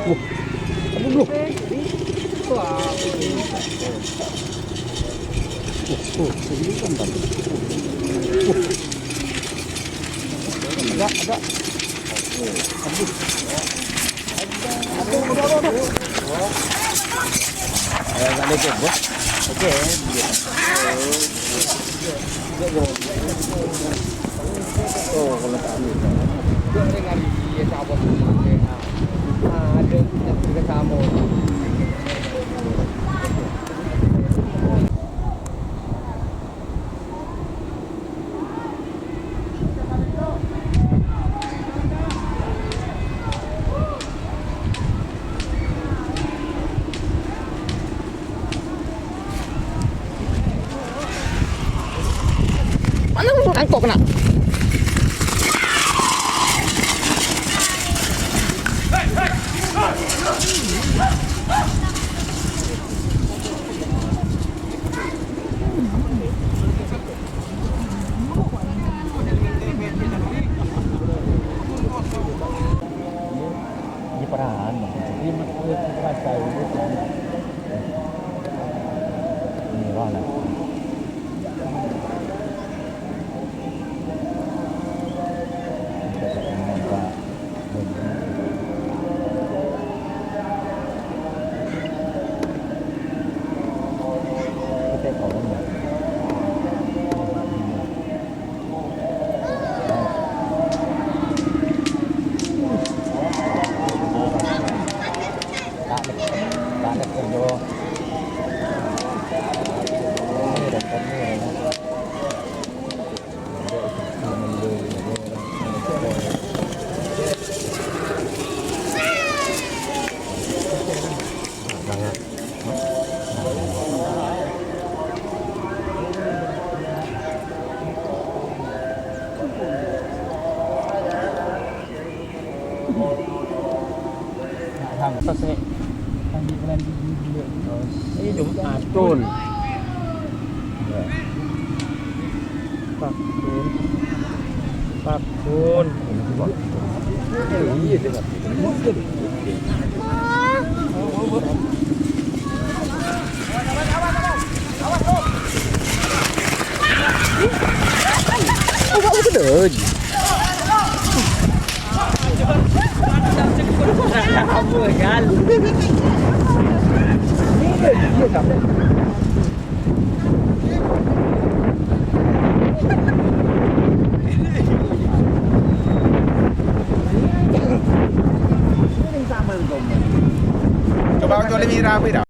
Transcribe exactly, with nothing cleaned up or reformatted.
Wah, aduh, bro. Wah, wah, ini kan tadi. Wah. Ada, ada. Aduh. Aduh, aduh, aduh, aduh. Ayo, balik ya, bro. Oke, iya. Mana lu nangkok kena? Di peran, di peran saya itu. Ini lah. Ini Jumat. Tun. Pakun. Pakun. Iya, dia. Coba kecuali mira, mira.